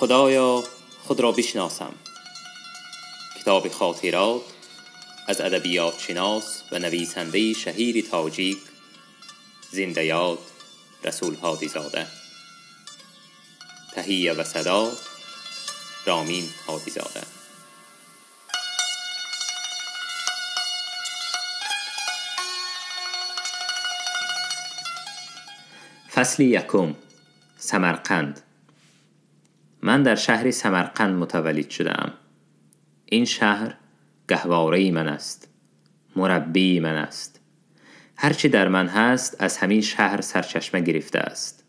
خدایا خود را بشناسم. کتاب خاطرات از ادبیات شناس و نویسنده شهیر تاجیک زنده یاد رسول هادی زاده. تهیه و صدا رامین هادی زاده. فصل یکم، سمرقند. من در شهر سمرقند متولد شدم. این شهر گهواره من است، مربی من است. هرچی در من هست از همین شهر سرچشمه گرفته است.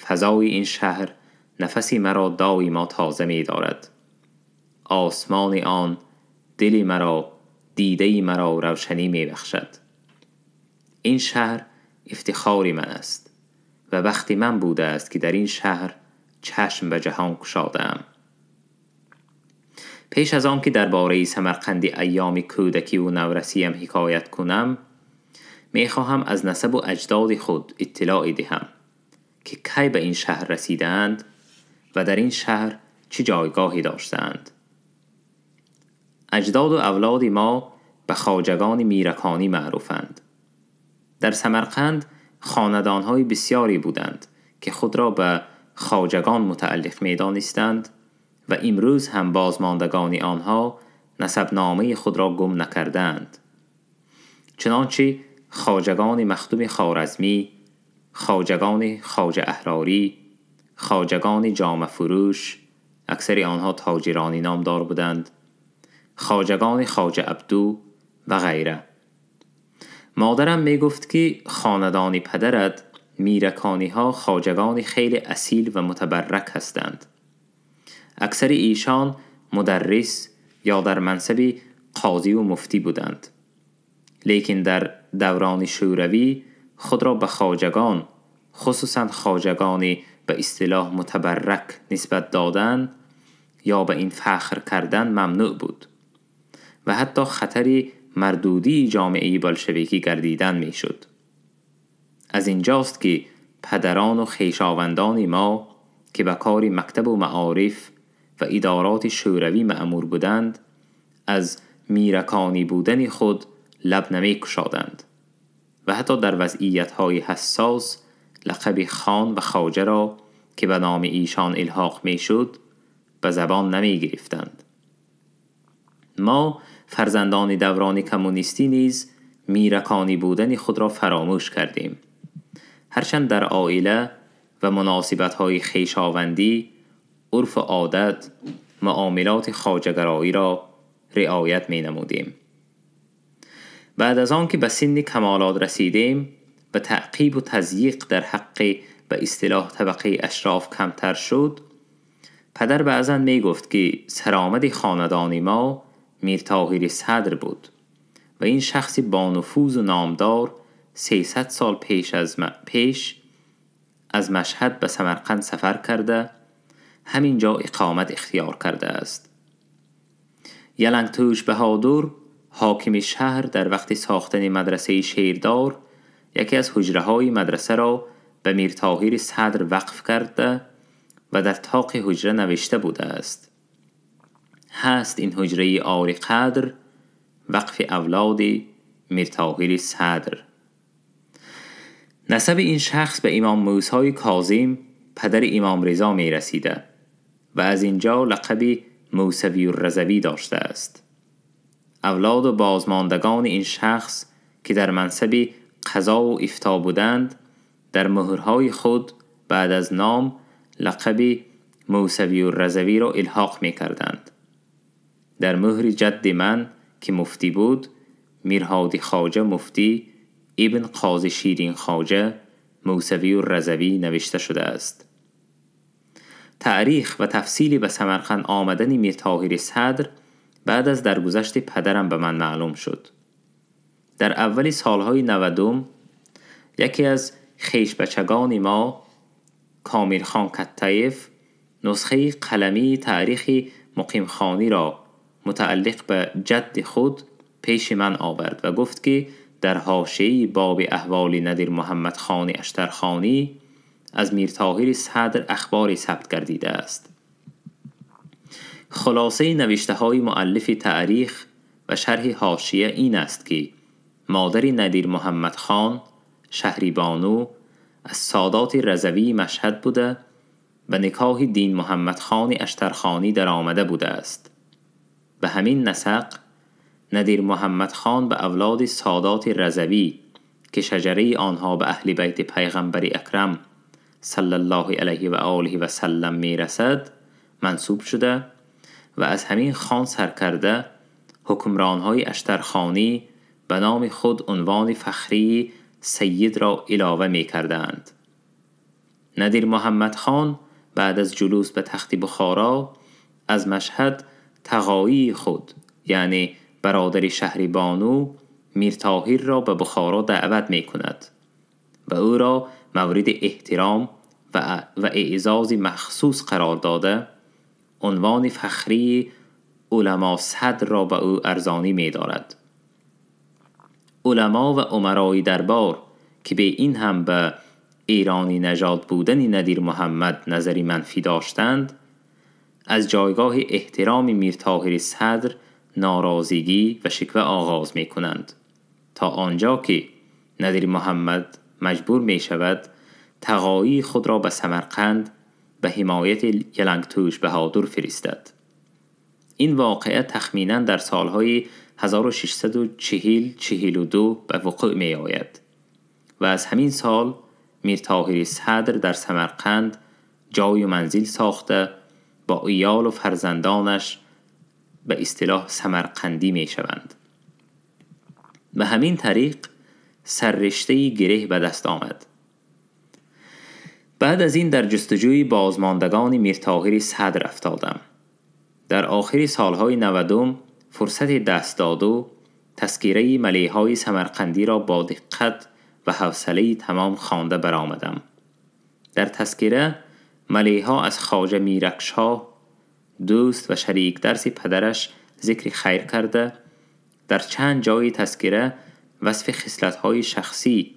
فضای این شهر نفسی مرا دایما تازه می دارد. آسمان آن دلی مرا، دیده مرا روشنی می بخشد. این شهر افتخار من است و وقتی من بوده است که در این شهر چشم به جهان گشادم. پیش از آن که درباره سمرقند ایام کودکی و نورسیم حکایت کنم، می خواهم از نسب و اجداد خود اطلاعی دهم که کی به این شهر رسیدند و در این شهر چه جایگاهی داشتند. اجداد و اولاد ما به خواجگان میرکانی معروفند. در سمرقند خاندان‌های بسیاری بودند که خود را به خواجگان متعلق می‌دانستند و امروز هم بازماندگان آنها نسبنامه خود را گم نکردند. چنانچه خواجگان مخدوم خوارزمی، خواجگان خواجه احراری، خواجگان جامه فروش، اکثر آنها تاجرانی نامدار بودند، خواجگان خواجه عبدو و غیره. مادرم می گفت که خاندان پدرت میرکانی ها خواجگان خیلی اصیل و متبرک هستند. اکثر ایشان مدرس یا در منصب قاضی و مفتی بودند، لیکن در دوران شوروی خود را به خواجگان، خصوصا خواجگان به اصطلاح متبرک نسبت دادن یا به این فخر کردن ممنوع بود و حتی خطری مردودی جامعه بلشویکی گردیدن می شد. از اینجاست که پدران و خویشاوندان ما که به کار مکتب و معارف و ادارات شوروی مأمور بودند، از میرکانی بودن خود لب نمی کشادند و حتی در وضعیت‌های حساس لقب خان و خواجه را که به نام ایشان الحاق می شد به زبان نمی گرفتند. ما فرزندان دوران کمونیستی نیز میرکانی بودن خود را فراموش کردیم. هرچند در عائله و مناسبت‌های خویشاوندی، عرف و عادت، معاملات خواجه‌گرایی را رعایت می نمودیم. بعد از آن که به سن کمالات رسیدیم و تعقیب و تضییق در حق به اصطلاح طبقه اشراف کمتر شد، پدر بعضا می گفت که سرآمد خاندان ما میر طاهر صدر بود و این شخص با نفوذ و نامدار 300 سال پیش از مشهد به سمرقند سفر کرده، همینجا اقامت اختیار کرده است. یلنگتوش بهادر، حاکم شهر، در وقت ساختن مدرسه شیردار یکی از حجره های مدرسه را به میر طاهر صدر وقف کرده و در طاق حجره نوشته بوده است: هست این حجره عالی قدر، وقف اولاد میر طاهر صدر. نسب این شخص به امام موسی کاظم، پدر امام رضا می رسیده و از اینجا لقب موسوی الرضوی داشته است. اولاد و بازماندگان این شخص که در منصب قضا و افتا بودند، در مهرهای خود بعد از نام لقب موسوی الرضوی را الحاق می کردند. در مهر جد من که مفتی بود، میرهادی خواجه مفتی ابن قاضی شیرین خواجه موسوی الرضوی نوشته شده است. تاریخ و تفصیلی به سمرقند آمدن میر طاهر صدر بعد از درگذشت پدرم به من معلوم شد. در اول سالهای 90 یکی از خویش بچگان ما، کامیل خان کتایف، نسخه قلمی تاریخ مقیم خانی را متعلق به جد خود پیش من آورد و گفت که در حاشیه باب احوال ندیر محمد خان اشترخانی از میر طاهر صدر اخباری ثبت گردیده است. خلاصه نوشته های مؤلف تاریخ و شرح حاشیه این است که مادر ندیر محمد خان شهری بانو از سادات رضوی مشهد بوده و نکاح دین محمد خان اشترخانی در آمده بوده است. به همین نسق ندیر محمد خان به اولاد سادات رضوی که شجره آنها به اهل بیت پیغمبر اکرم صلی الله علیه و آله و سلم می رسد منسوب شده و از همین خان سرکرده حکمرانهای اشترخانی به نام خود عنوان فخری سید را علاوه می کردند. ندیر محمد خان بعد از جلوس به تخت بخارا از مشهد تقایی خود، یعنی برادر شهری بانو میر طاهر را به بخارا دعوت می کند و او را مورد احترام و اعزاز مخصوص قرار داده عنوان فخری علما صدر را به او ارزانی می دارد. علما و امرای دربار که به این هم به ایرانی نژاد بودن ندیر محمد نظری منفی داشتند، از جایگاه احترام میر طاهر صدر ناراضگی و شکوه آغاز می کنند تا آنجا که ندیر محمد مجبور می شود تقایی خود را به سمرقند به حمایت یلنگتوش بهادر فرستد. این واقعه تخمیناً در سالهای 1640-42 به وقوع می آید و از همین سال میر طاهر صدر در سمرقند جای و منزل ساخته با عیال و فرزندانش به اصطلاح سمرقندی می شوند. به همین طریق سررشته گره به دست آمد. بعد از این در جستجوی بازماندگان میر طاهر صدر افتادم. در آخر سالهای 90 فرصت دست داد و تذکیره ملیح‌های سمرقندی را با دقت و حوصله تمام خوانده برآمدم. در تذکیره ملیح‌ها از خواجه میرکشاه، دوست و شریک درس پدرش، ذکر خیر کرده، در چند جای تذکیره وصف خصلت‌های شخصی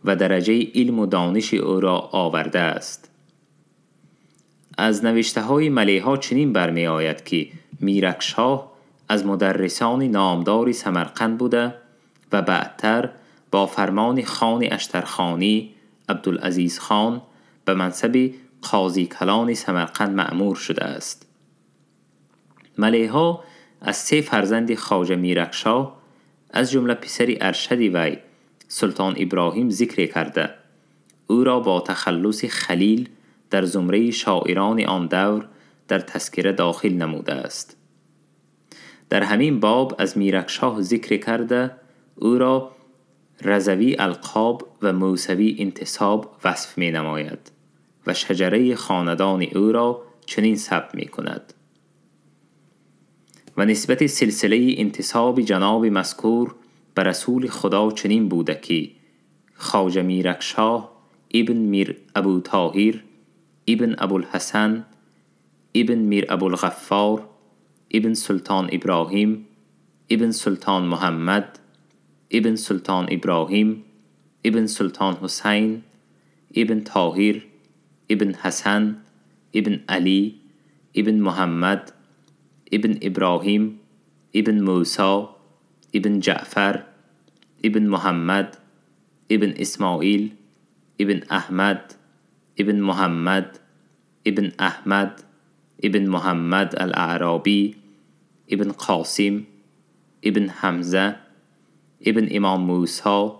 و درجه علم و دانش او را آورده است. از نوشته‌های ملیح‌ها چنین برمی آید که میرکشاه از مدرسان نامدار سمرقند بوده و بعدتر با فرمان خان اشترخانی عبدالعزیز خان به منصب قاضی کلان سمرقند مأمور شده است. ملیح‌ها از 3 فرزند خواجه میرکشاه از جمله پسر ارشد وی سلطان ابراهیم ذکر کرده، او را با تخلص خلیل در زمره شاعران آن دور در تذکره داخل نموده است. در همین باب از میرکشاه ذکر کرده او را رضوی القاب و موسوی انتساب وصف می نماید و شجره خاندان او را چنین ثبت می کند: و نسبت سلسله انتساب جناب مذکور به رسول خدا چنین بوده که خواجه میرکشاه ابن میر ابو طاهر ابن ابوالحسن ابن میر ابوالغفار ابن سلطان ابراهیم ابن سلطان محمد ابن سلطان ابراهیم ابن سلطان حسین ابن طاهر ابن حسن ابن علی ابن محمد ابن ابراهیم ابن موسی ابن جعفر ابن محمد ابن اسماعیل ابن احمد ابن محمد ابن احمد ابن محمد الاعرابی ابن قاسم ابن حمزه ابن امام موسی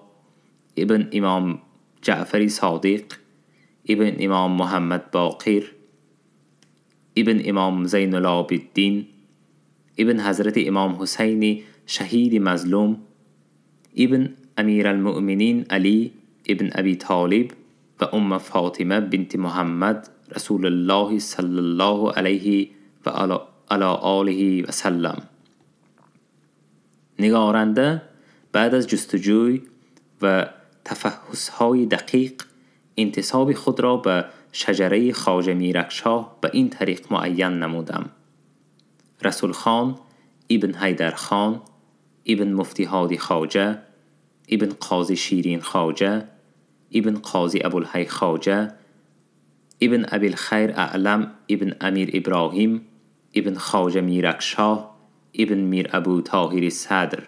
ابن امام جعفر صادق ابن امام محمد باقر ابن امام زین العابدین ابن حضرت امام حسین شهید مظلوم ابن امیرالمؤمنین علی ابن ابی طالب و ام فاطمه بنت محمد رسول الله صلی الله علیه و علی آله و سلم. نگارنده بعد از جستجوی و تفحص‌های دقیق انتساب خود را به شجره خواجه میرکشاه به این طریق معین نمودم: رسول خان ابن حیدر خان ابن مفتی هادی خواجه ابن قاضی شیرین خواجه ابن قاضی ابوالحی خواجه ابن ابی الخیر اعلم ابن امیر ابراهیم ибн Хоҷа Миракшоҳ ибн Мир Абу Тоҳири Садр.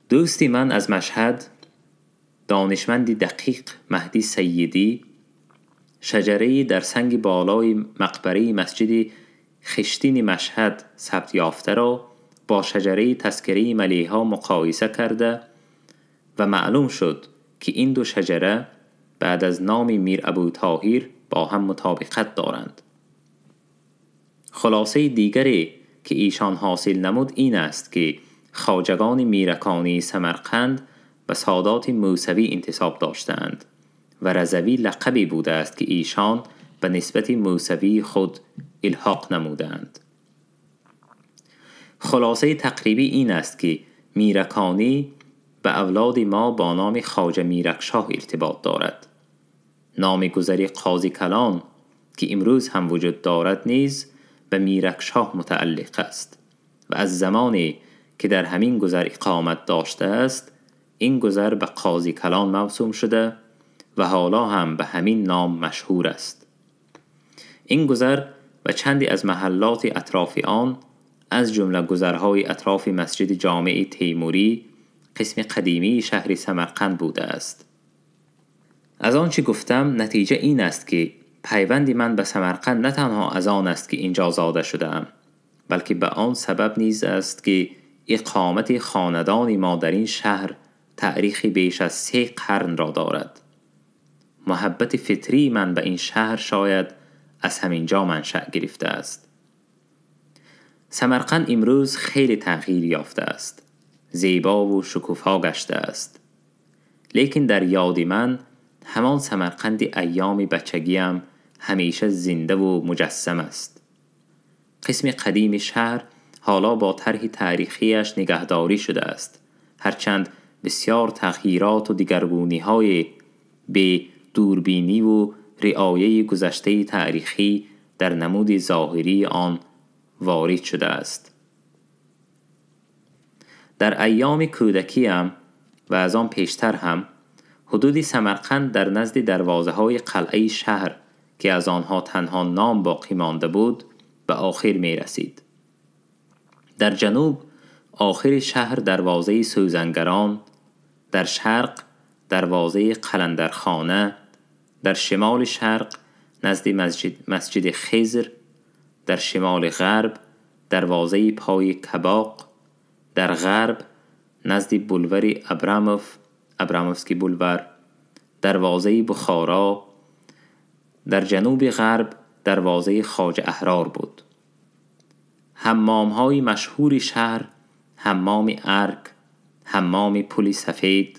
Дӯсти ман аз Машҳад, донишманди дақиқ Маҳдӣ Сайидӣ, шаҷараи дар санги болои мақбараи масҷиди хиштини Машҳад сабт ёфтаро бо шаҷараи тазкираи малиҳа муқоиса карда ва маълум шуд, ки ин ду шаҷара баъд аз номи Мир Абу Тоҳир бо ҳам мутобиқат доранд. Хулосаи дигаре, ки эшон ҳосил намуд, ин аст, ки хоҷагони мираконии Самарқанд ба содоти мусавӣ интисоб доштаанд ва Разавӣ лақабе будааст, ки эшон ба нисбати мусавии худ илҳоқ намудаанд. Хулосаи тақрибӣ ин аст, ки мираконӣ ба авлоди мо бо номи Хоҷа Миракшоҳ иртибот дорад. Номи гузари Қози Калон, ки имрӯз ҳам вуҷуд дорад, низ ба Миракшоҳ мутааллиқ аст ва аз замоне, ки дар ҳамин гузар иқомат доштааст, ин гузар ба Қози Калон мавсум шуда ва ҳоло ҳам ба ҳамин ном машҳур аст. Ин гузар ва чанде аз маҳаллоти атрофи он, аз ҷумла гузарҳои атрофи масҷиди ҷомеи Теймурӣ, қисми қадимии шаҳри Самарқанд будааст. Аз он чӣ гуфтам, натиҷа ин аст, ки пайванди ман ба Самарқанд на танҳо аз он аст, ки инҷо зода шудаам, балки ба он сабаб низ аст, ки иқомати хонадони мо дар ин шаҳр таърихи беш аз 3 қарнро дорад. Муҳаббати фитрии ман ба ин шаҳр шояд аз ҳамин ҷо маншаъ гирифтааст. Самарқанд имрӯз хеле тағйир ёфтааст, зебову шукуфо гаштааст. Лекин дар ёди ман ҳамон Самарқанди айёми бачагиам ҳамеша зиндаву муҷассам аст. Қисми қадими шаҳр ҳоло бо тарҳи таърихиаш нигаҳдорӣ шудааст, ҳарчанд бисёр тағйироту дигаргуниҳои бе дурбиниву риояи гузаштаи таърихӣ дар намуди зоҳирии он ворид шудааст. Дар айёми кӯдакиам ва аз он пештар ҳам ҳудуди Самарқанд дар назди дарвозаҳои қалъаи шаҳр, ки аз онҳо танҳо ном боқӣ монда буд, ба охир мерасид. Дар ҷануб охири шаҳр дарвозаи сӯзангарон, дар шарқ дарвозаи қаландархона, дар шимоли шарқ назди масҷиди Хизр, дар шимоли ғарб дарвозаи пои Кабоқ, дар ғарб назди булвари Абрамов, Абрамовский булвар, дарвозаи Бухоро, дар ҷануби ғарб дарвозаи Хоҷа Аҳрор буд. Ҳаммомҳои машҳури шаҳр ҳаммоми Арк, ҳаммоми Пули Сафед,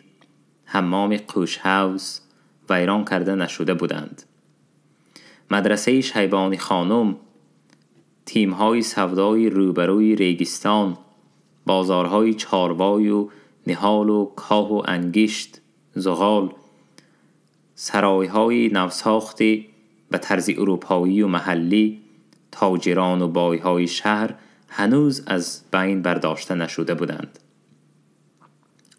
ҳаммоми Қӯшҳавз вайрон карда нашуда буданд. Мадрасаи Шайбони хонум, тимҳои савдои рӯбарӯи регистон, бозорҳои чорвою ниҳолу коҳу ангишт, зуғол, саройҳои навсохти ба тарзи урупоию маҳаллӣ, тоҷирону бойҳои шаҳр ҳанӯз аз байн бардошта нашуда буданд.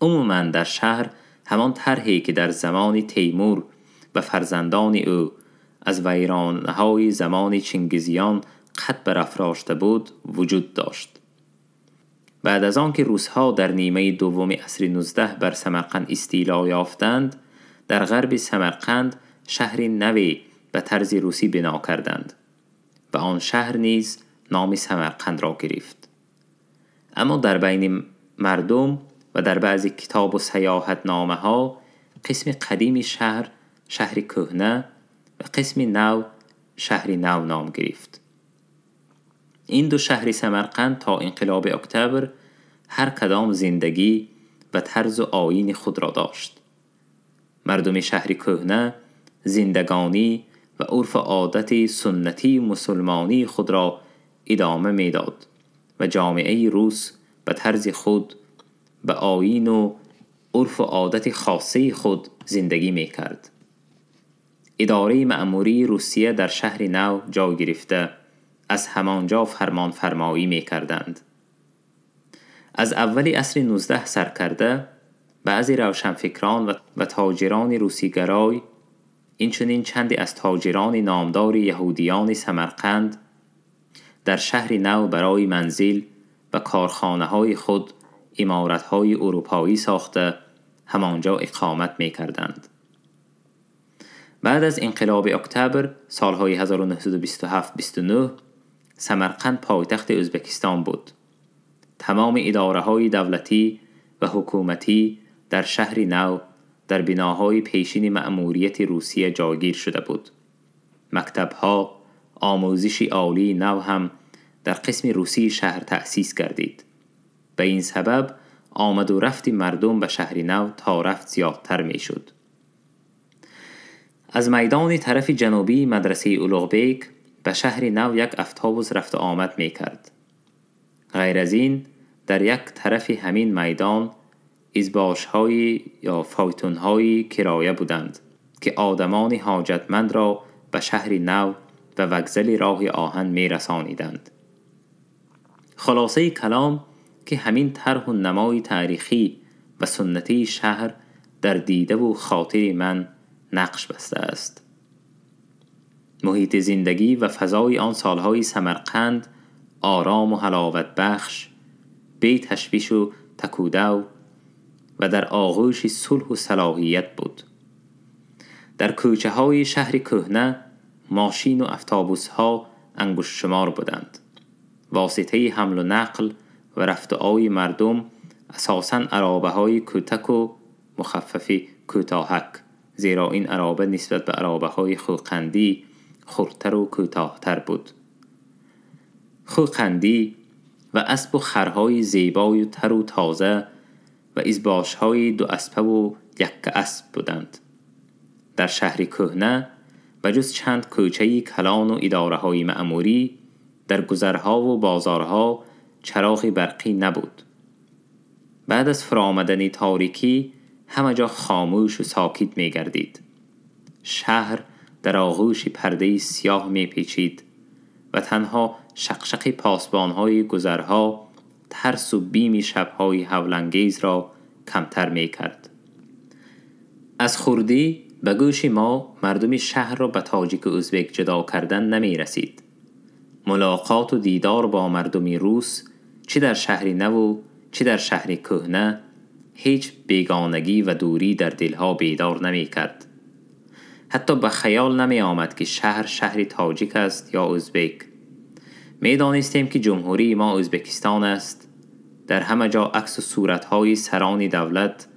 Умуман дар шаҳр ҳамон тарҳе, ки дар замони Теймур ва фарзандони ӯ аз вайронаҳои замони Чингизиён қад барафрошта буд, вуҷуд дошт. Баъд аз он ки русҳо дар нимаи дуввуми асри 19 бар Самарқанд истило ёфтанд, дар ғарби Самарқанд шаҳри наве ба тарзи русӣ бино карданд ва он шаҳр низ номи Самарқандро гирифт. Аммо дар байни мардум ва дар баъзе китобу саёҳатномаҳо қисми қадими шаҳр шаҳри кӯҳна ва қисми нав шаҳри нав ном гирифт. Ин ду шаҳри Самарқанд то инқилоби октябр ҳар кадом зиндагӣ ва тарзу оини худро дошт. Мардуми шаҳри кӯҳна зиндагонӣ ва урфу одати суннатии мусулмонии худро идома медод ва ҷомеаи рус ба тарзи худ, ба оину урфу одати хосаи худ зиндагӣ мекард. Идораи маъмурии Русия дар шаҳри нав ҷой гирифта, аз ҳамон ҷо фармонфармоӣ мекарданд. Аз аввали асри 19 сар карда, баъзе равшанфикрон ва тоҷирони русигарой, инчунин чанде аз тоҷирони номдори яҳудиёни Самарқанд در شهر نو برای منزل و کارخانه های خود عمارت های اروپایی ساخته همانجا اقامت می کردند. بعد از انقلاب اکتبر سالهای 1927-29 سمرقند پایتخت ازبکستان بود. تمام اداره های دولتی و حکومتی در شهر نو در بناهای پیشین مأموریت روسیه جاگیر شده بود. مکتبها، آموزش عالی نو هم در قسم روسی شهر تأسیس گردید. به این سبب آمد و رفت مردم به شهر نو تا رفت زیادتر می شد. از میدان طرف جنوبی مدرسه اولوغبیک به شهر نو یک افتابوس رفت آمد می کرد. غیر از این در یک طرف همین میدان ازباش‌های یا فایتون‌های کرایه بودند که آدمان حاجتمند را به شهر نو و وگزل راه آهن می رسانیدند. خلاصه کلام که همین طرح و نمای تاریخی و سنتی شهر در دیده و خاطر من نقش بسته است. محیط زندگی و فضای آن سالهای سمرقند آرام و حلاوت بخش، بی تشویش و تکودو و در آغوش صلح و صلاحیت بود. در کوچه های شهر کهنه ماشین و افتابوس ها انگشت شمار بودند. واسطه حمل و نقل و رفت و آی مردم اساساً عرابه های کوتک و مخفف کوتاهک، زیرا این عرابه نسبت به عرابه های خوقندی خردتر و کوتاهتر بود. خوقندی و اسب و خرهای زیبای و تر و تازه و ازباشهای دو اسبه و یک اسب بودند. در شهر کهنه و جز چند کوچه‌ای کلان و اداره‌های مأموری، در گذرها و بازارها چراغ برقی نبود. بعد از فرآمدن تاریکی همه جا خاموش و ساکت می گردید. شهر در آغوش پرده سیاه می پیچید و تنها شقشق پاسبان‌های گذرها ترس و بیم شب‌های هولانگیز را کمتر می کرد. از خردی به گوش ما مردم شهر را به تاجیک و ازبک جدا کردن نمی رسید. ملاقات و دیدار با مردم روس چه در شهر نو و چه در شهر کهنه هیچ بیگانگی و دوری در دلها بیدار نمی کرد. حتی به خیال نمی آمد که شهر شهر تاجیک است یا ازبک. می دانستیم که جمهوری ما ازبکستان است. در همه جا عکس و صورتهای سران دولت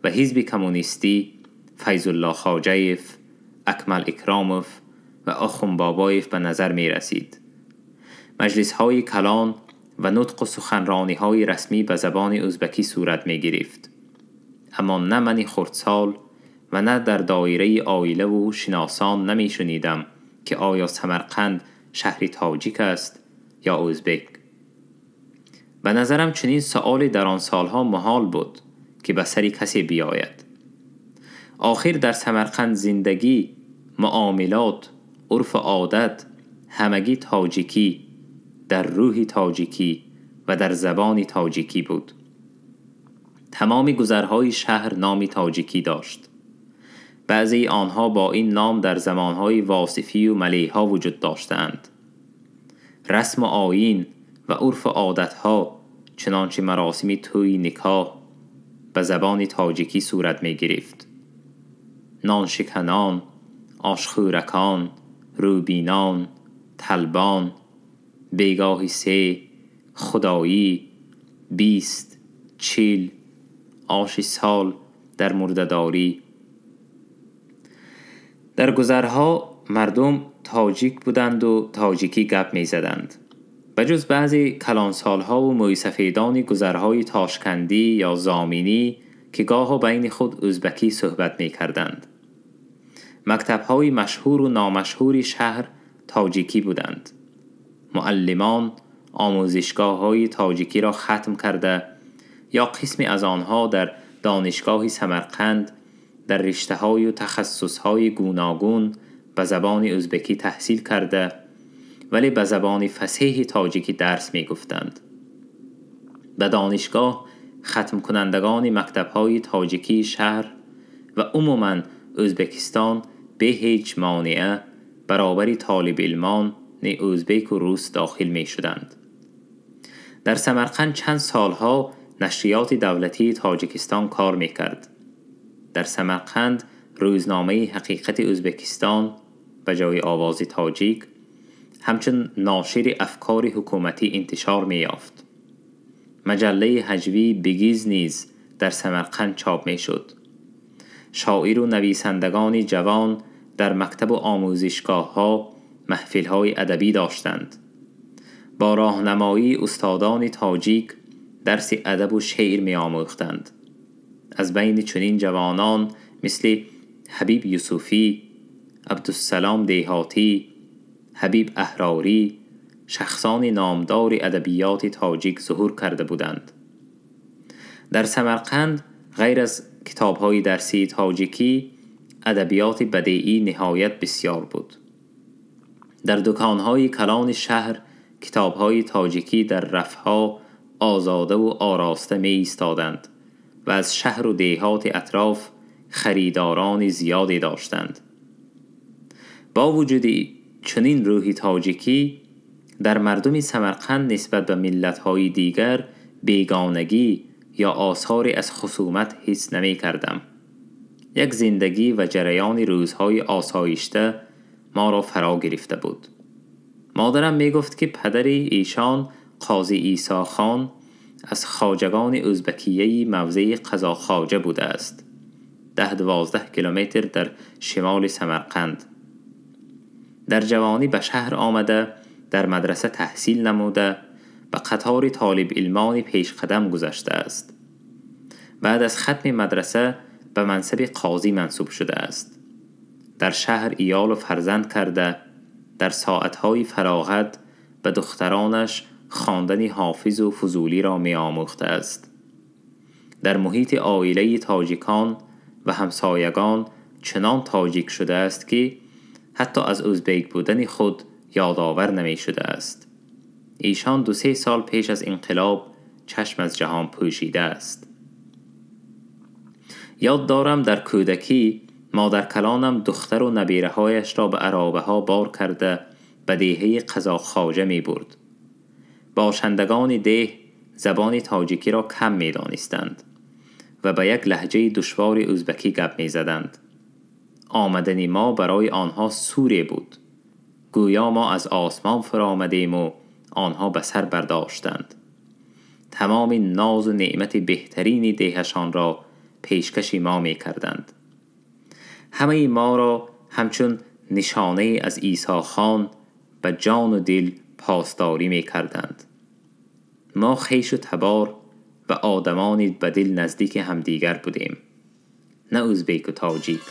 و حزب کمونیستی، فیض الله خواجه‌یف، اکمل اکراموف و آخون بابایف به نظر می رسید. مجلس های کلان و نطق و سخنرانی های رسمی به زبان ازبکی صورت می گرفت. اما نه من خردسال و نه در دایره عائله و شناسان نمی شنیدم که آیا سمرقند شهر تاجیک است یا ازبک. به نظرم چنین سؤالی در آن سالها محال بود که به سر کسی بیاید. آخر در سمرقند زندگی، معاملات، عرف و عادت همگی تاجیکی، در روح تاجیکی و در زبان تاجیکی بود. تمام گذرهای شهر نام تاجیکی داشت. بعضی آنها با این نام در زمانهای واصفی و ملیها وجود داشتند. رسم و آیین و عرف و عادتها چنانچه مراسم توی نکاح به زبان تاجیکی صورت می گرفت. نانشکنان، آشخورکان، روبینان، طلبان، بیگاه سه، خدایی، 20، 40، آش سال در مرده‌داری. در گذرها مردم تاجیک بودند و تاجیکی گپ می زدند. بجز بعضی کلانسالها و مویسفیدان گذرهای تاشکندی یا زامینی که گاه بین خود ازبکی صحبت می کردند. مکتبهای مشهور و نامشهور شهر تاجیکی بودند. معلمان آموزشگاه های تاجیکی را ختم کرده یا قسمی از آنها در دانشگاه سمرقند در رشته های و تخصص های گوناگون به زبان ازبکی تحصیل کرده ولی به زبان فصیح تاجیکی درس می گفتند. به دانشگاه ختم کنندگان مکتب های تاجیکی شهر و عموماً ازبکستان به هیچ مانعه برابر طالب علمان узбек و روس داخل می شدند. در سمرقند چند سالها نشریات دولتی تاجیکستان کار می کرد. در سمرقند روزنامه حقیقت ازبکستان به جای آواز تاجیک همچون ناشر افکار حکومتی انتشار می یافت. مجله هجوی بگیز نیز در سمرقند چاپ می شد. شاعر و نویسندگان جوان در مکتب و آموزشگاه ها محفل های ادبی داشتند. با راهنمایی استادان تاجیک درس ادب و شعر می آموختند. از بین چنین جوانان مثل حبیب یوسفی، عبدالسلام دیهاتی، حبیب احراری، شخصان نامدار ادبیات تاجیک ظهور کرده بودند. در سمرقند غیر از کتاب‌های درسی تاجیکی، ادبیات بدیعی نهایت بسیار بود. در دکان‌های کلان شهر کتاب‌های تاجیکی در رفها آزاده و آراسته می ایستادند و از شهر و دیهات اطراف خریداران زیادی داشتند. با وجود چنین روحی تاجیکی در مردم سمرقند نسبت به ملت‌های دیگر بیگانگی یا آثاری از خصومت حس نمی کردم. یک زندگی و جریان روزهای آسایشته ما را فرا گرفته بود. مادرم می گفت که پدر ایشان قاضی عیسی خان از خواجگان ازبکیه موضع قزاق خواجه بوده است، 10-12 کیلومتر در شمال سمرقند. در جوانی به شهر آمده، در مدرسه تحصیل نموده، به قطار طالب علمان پیش قدم گذشته است. بعد از ختم مدرسه به منصب قاضی منصوب شده است. در شهر ایال و فرزند کرده، در ساعتهای فراغت به دخترانش خواندن حافظ و فضولی را می آموخته است. در محیط عائله تاجیکان و همسایگان چنان تاجیک شده است که حتی از ازبک بودن خود یادآور نمی شده است. ایشان 2-3 سال پیش از انقلاب چشم از جهان پوشیده است. یاد دارم در کودکی مادر کلانم دختر و نبیره هایش را به عرابه ها بار کرده به دیهه قزاق خواجه می برد. باشندگان ده زبان تاجیکی را کم می دانستند و به یک لهجه دشوار ازبکی گپ می زدند. آمدن ما برای آنها سوری بود. گویا ما از آسمان فرآمدیم و آنها به سر برداشتند. تمام ناز و نعمت بهترین دیهشان را پیشکش ما می کردند. همه ما را همچون نشانه از عیسی خان به جان و دل پاسداری می کردند. ما خویش و تبار و آدمانی به دل نزدیک همدیگر بودیم، نه ازبک و تاجیک.